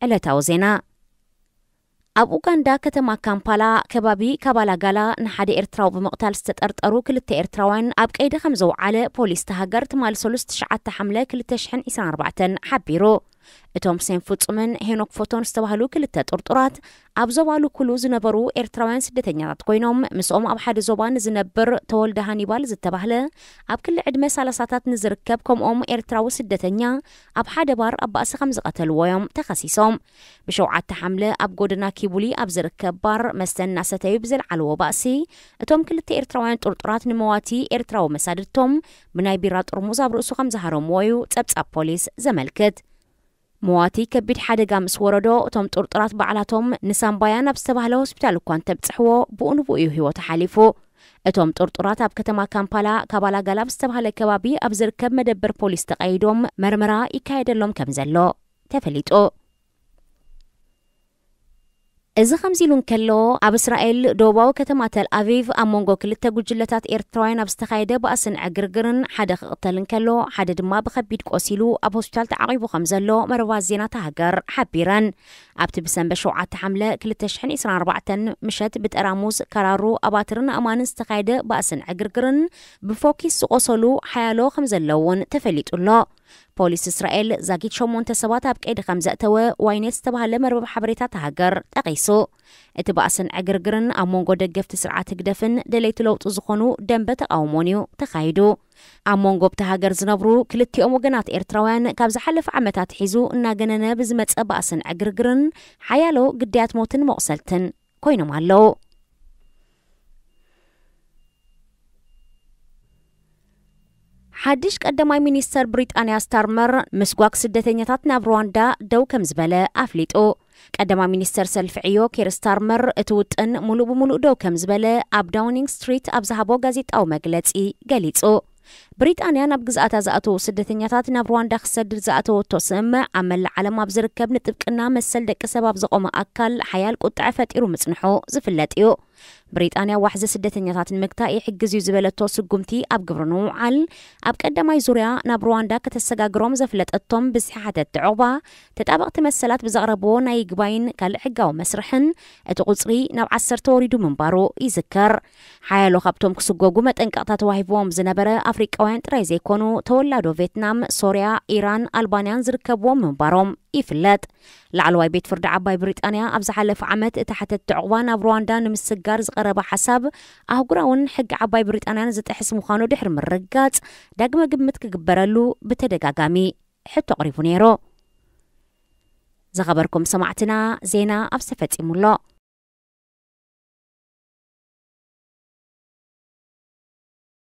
ዕለታዊ ዜና። ኣብ ኡጋንዳ ከተማ ካምፓላ ከባቢ ካባላጋላ ንሓደ ኤርትራዊ ብምቕታል ዝተጠርጠሩ ክልተ ኤርትራውያን ኣብ ቀይዲ ከም ዘውዓለ ፖሊስ እታ ሃገር ትማሊ ሰሉስ ትሽዓተ ሓምለ ክልተ ሽሕን ዕስራን ኣርባዕተን ሓቢሩ። እቶም ሴም ፍጹምን ሄኖክ ፎቶን ዝተባህሉ ክልተ ጥርጡራት ኣብ ዞባ ሉኩሉ ዝነበሩ ኤርትራውያን ስደተኛታት ኮይኖም፣ ምስኦም ኣብ ሓደ ዞባ ንዝነብር ተወልደ ሃኒባል ዝተባህለ ኣብ ክሊ ዕድመ ሰላሳታት ንዝርከብ ከምኦም ኤርትራዊ ስደተኛ ኣብ ሓደ ባር ኣብ ባእሲ ከም ዝቐተልዎ እዮም ተኸሲሶም። ብሸውዓተ ሓምለ ኣብ ጎደና ኪቡሊ ኣብ ዝርከብ ባር መስተ እናሰተዩ ብዘልዓልዎ ባእሲ፣ እቶም ክልተ ኤርትራውያን ጥርጡራት ንመዋቲ ኤርትራዊ መሳድድቶም ብናይ ቢራ ጥርሙዝ ኣብ ርእሱ ከም ዝሃረምዎ እዩ ጸብጻብ ፖሊስ ዘመልክት። መዋቲ ከቢድ ሓደጋ ምስ ወረዶ፣ እቶም ጥርጡራት ባዕላቶም ንሳምባያ ናብ ዝተባህለ ሆስፒታል እኳ እንተብጽሕዎ፣ ብኡ ንብኡ እዩ ህይወቱ ሓሊፉ። እቶም ጥርጡራት ኣብ ከተማ ካምፓላ ካባላጋላ ብዝተባህለ ከባቢ ኣብ ዝርከብ መደበር ፖሊስ ተቐይዶም መርመራ ይካየደሎም ከም ዘሎ ተፈሊጡ። እዚ ከምዚ ኢሉ እንከሎ፣ ኣብ እስራኤል ደቡባዊ ከተማ ተል ኣቪቭ ኣብ መንጎ ክልተ ጉጅለታት ኤርትራውያን ኣብ ዝተኻየደ ባእስን ዕግርግርን ሓደ ክቕተል እንከሎ፣ ሓደ ድማ ብኸቢድ ቆሲሉ ኣብ ሆስፒታል ተዓቒቡ ከም ዘሎ መርባት ዜና እታ ሃገር ሓቢረን። ኣብቲ ብሰንበት ሸውዓተ ሓምለ ክልተ ሽሕን ዕስራን ኣርባዕተን ምሸት ብጠራሙዝ ከራሩ ኣባትርን ኣእማንን ዝተኻየደ ባእስን ዕግርግርን ብፎኪስ ዝቆሰሉ ሓያሎ ከም ዘለውን ተፈሊጡ ኣሎ። ፖሊስ እስራኤል ዛጊት ሸሞንተ ሰባት ኣብ ቀይዲ ከም ዘእተወ ዋይኔት ዝተባህለ መርበብ ሓበሬታ እታ ሃገር ጠቒሱ። እቲ ባእስን ዕግርግርን ኣብ መንጎ ደገፍቲ ስርዓት ህግደፍን ደለይቲ ለውጢ ዝኾኑ ደንበ ተቓውሞን እዩ ተኻይዱ። ኣብ መንጎ ኣብታ ሃገር ዝነብሩ ክልቲኦም ወገናት ኤርትራውያን ካብ ዝሓለፈ ዓመታት ሒዙ እናገነነ ብዝመጸ ባእስን ዕግርግርን ሓያሎ ግዳያት ሞትን መቑሰልትን ኮይኖም ኣለዉ። ሓድሽ ቀዳማይ ሚኒስተር ብሪጣንያ ስታርመር ምስጓግ ስደተኛታት ናብ ሩዋንዳ ደው ከም ዝበለ ኣፍሊጡ። ቀዳማይ ሚኒስተር ሰልፊ ዕዮ ኬር ስታርመር እቲ ውጥን ሙሉእ ብሙሉእ ደው ከም ዝበለ ኣብ ዳውኒንግ ስትሪት ኣብ ዝሃቦ ጋዜጣዊ መግለጺ ገሊጹ። ብሪጣንያ ናብ ግዝኣታ ዝኣተዉ ስደተኛታት ናብ ሩዋንዳ ክሰድድ ዝኣተወቶ ስምምዕ ኣብ መላእ ዓለም ኣብ ዝርከብ ንጥብቅና መሰል ደቂ ሰብ ኣብ ዘቖመ ኣካል ሓያል ቁጥዐ ፈጢሩ ምጽንሑ ዝፍለጥ እዩ። ብሪጣንያ ዋሕዚ ስደተኛታት ንምግታእ ይሕግዝ እዩ ዝበለቶ ስጉምቲ ኣብ ግብሪ ንምውዓል፣ ኣብ ቀዳማይ ዙርያ ናብ ሩዋንዳ ከተሰጋግሮም ዘፍለጠቶም ብዝሒ ሓተትቲ ዕቑባ፣ ተጣበቕቲ መሰላት ብዘቕረብዎ ናይ ይግባይን ካልእ ሕጋዊ መስርሕን እቲ ቁጽሪ ናብ ዓሰርተ ወሪዱ ምንባሩ ይዝከር። ሓያሎ ካብቶም ክስጎጉ መጠንቀቕታ ተዋሂብዎም ዝነበረ ኣፍሪቃውያን ጥራይ ዘይኮኑ፣ ተወላዶ ቬትናም፣ ሶርያ፣ ኢራን፣ ኣልባንያን ዝርከብዎም ምንባሮም ይፍለጥ። ላዕለዋይ ቤት ፍርዲ ዓባይ ብሪጣንያ ኣብ ዝሓለፈ ዓመት እቲ ሓተትቲ ዕቑባ ናብ ሩዋንዳ ንምስጋር ዝቐረበ ሓሳብ ኣህጉራውን ሕጊ ዓባይ ብሪጣንያን ዝጥሕስ ምዃኑ ድሕሪ ምርግጋጽ፣ ዳግመ ግምት ክግበረሉ ብተደጋጋሚ ሕቶ ኣቕሪቡ ነይሩ። ዝኸበርኩም ሰማዕትና፣ ዜና ኣብዚ ተፈጺሙ ኣሎ።